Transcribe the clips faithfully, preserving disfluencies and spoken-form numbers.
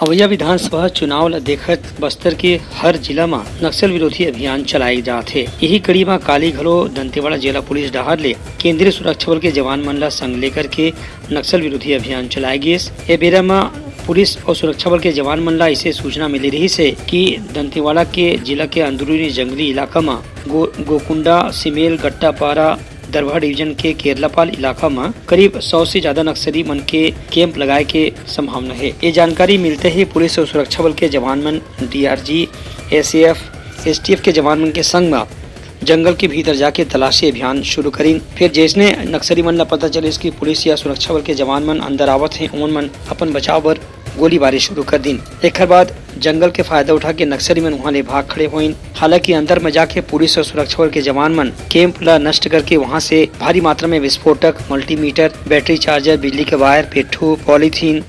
अवइया विधानसभा चुनाव ल देखत बस्तर के हर जिला म नक्सल विरोधी अभियान चलाए जात हे। इही कड़ी म काली घलो दंतेवाड़ा जिला पुलिस डहार ले केंद्रीय सुरक्षा बल के जवान मन ल संग लेकर के नक्सल विरोधी अभियान चलाए गिस। ए बेरा म पुलिस अउ सुरक्षा बल के जवान मन ल अइसे सूचना मिले रिहिस हे कि दंतेवाड़ा के जिला के अंदरूनी जंगली इलाका म गो-, गोकुंडा, सिमेल, गट्टापारा, दरभा डिवीजन के केरलापाल इलाका म करीब सौ से ज्यादा नक्सली मन के कैंप लगाए के संभावना हे। ये जानकारी मिलते ही पुलिस अउ सुरक्षा बल के जवान मन डीआरजी, एसएएफ, एसटीएफ के जवान मन के संग म जंगल के भीतर जाके तलाशी अभियान शुरू करिन। फिर जैसने नक्सली मन ल पता चलिस कि पुलिस या सुरक्षा बल के जवान मन अंदर आवत हे, ओमन मन अपन बचाव बर गोलीबारी शुरू कर दिन। एखर बाद जंगल के फायदा उठा के नक्सली मन वहां ले भाग खड़े होइन। हालांकि अंदर में जाके पुलिस और सुरक्षा बल के जवान मन कैंप ला नष्ट करके वहां से भारी मात्रा में विस्फोटक, मल्टीमीटर, बैटरी चार्जर, बिजली के वायर, पिट्ठू, पॉलीथीन,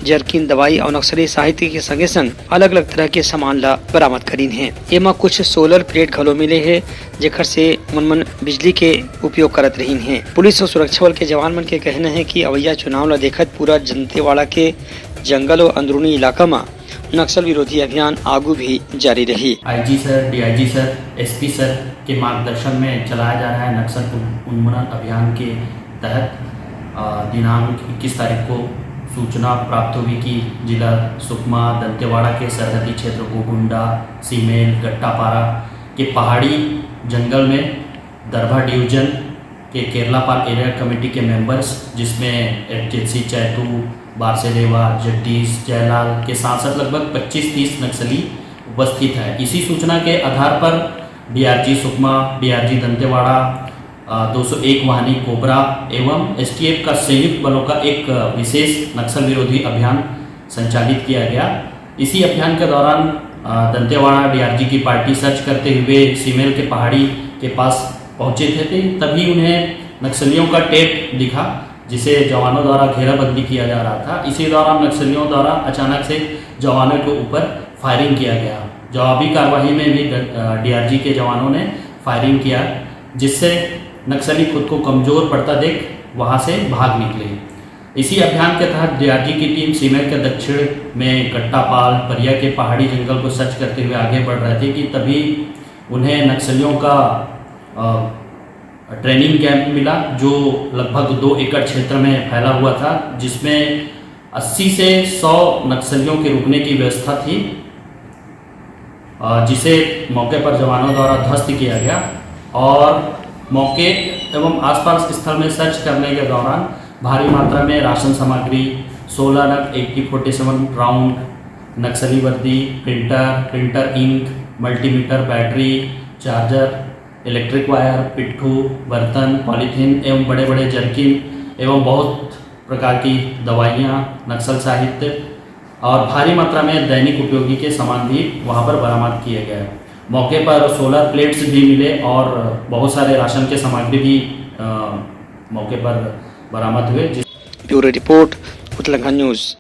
जर्किन, दवाई और नक्सली साहित्य के संगे संग अलग-अलग तरह के सामान ला बरामद करीन हे। एमा कुछ सोलर प्लेट घलो मिले हे, जेकर से मन मन बिजली के उपयोग करत रहीन हे। पुलिस और सुरक्षा बल के जवान मन के कहना हे कि अवइया चुनाव ला देखत पूरा दंतेवाड़ा के जंगल और अंदरूनी इलाका म नक्सल विरोधी अभियान आगू भी जारी रही। IG sir, DIG sir, SP sir के मार्गदर्शन में चलाया जा रहा है नक्सल उन-, उन्मूलन अभियान के तहत, अ, दिनांक इक्कीस तारीख को सूचना प्राप्त हुई कि जिला सुकमा दंतेवाड़ा के सरहदी क्षेत्र गोगुंडा, सीमेल, गट्टापारा के पहाड़ी जंगल में दरभा डिवीजन के केरलापाल एरिया कमेटी के मेंबर्स, जिसमें एचजेसी चैतू, बारसेदेवा, जगदीश, जयलाल के साथ साथ लगभग पच्चीस तीस नक्सली उपस्थित है। इसी सूचना के आधार पर डीआरजी सुकमा, डीआरजी दंतेवाड़ा, अ, दो सौ एक वाहिनी कोबरा एवं एसटीएफ का संयुक्त बलों का एक, अ, विशेष नक्सल विरोधी अभियान संचालित किया गया। इसी अभियान के दौरान, अ, दंतेवाड़ा डीआरजी की पार्टी सर्च करते हुए सीमेल के पहाड़ी के पास पहुंचे थे, थे, तभी उन्हें नक्सलियों का टेंट दिखा, जिसे जवानों द्वारा घेराबंदी किया जा रहा था। इसी दौरान नक्सलियों द्वारा अचानक से जवानों के ऊपर फायरिंग किया गया। जवाबी कार्रवाई में भी ड-, अ, डीआरजी के जवानों ने फायरिंग किया, जिससे नक्सली खुद को कमजोर पड़ता देख वहां से भाग निकले। इसी अभियान के तहत डीआरजी की टीम सीमेल के दक्षिण में गट्टापाल परिया के पहाड़ी जंगल को सर्च करते हुए आगे बढ़ रहे थे कि तभी उन्हें नक्सलियों का, अ, ट्रेनिंग कैंप मिला, जो लगभग दो एकड़ क्षेत्र में फैला हुआ था, जिसमें अस्सी से सौ नक्सलियों के रुकने की व्यवस्था थी, अ, जिसे मौके पर जवानों द्वारा ध्वस्त किया गया और मौके एवं आसपास स्थल में सर्च करने के दौरान भारी मात्रा में राशन सामग्री, सोलह नग एके फोर्टी सेवन राउंड, नक्सली वर्दी, printer, printer ink, multimeter, battery, charger, electric wire, पिट्ठू, बर्तन, पॉलीथीन एवं बड़े-बड़े जर्किन एवं बहुत प्रकार की दवाइयाँ, नक्सल साहित्य और भारी मात्रा में दैनिक उपयोगी के सामान भी वहाँ पर बरामद किए गए। मौके पर सोलर प्लेट्स भी मिले और बहुत सारे राशन के सामग्री भी, अ, मौके पर बरामद हुए, जिस ब्यूरो रिपोर्ट, उतलंघा न्यूज़।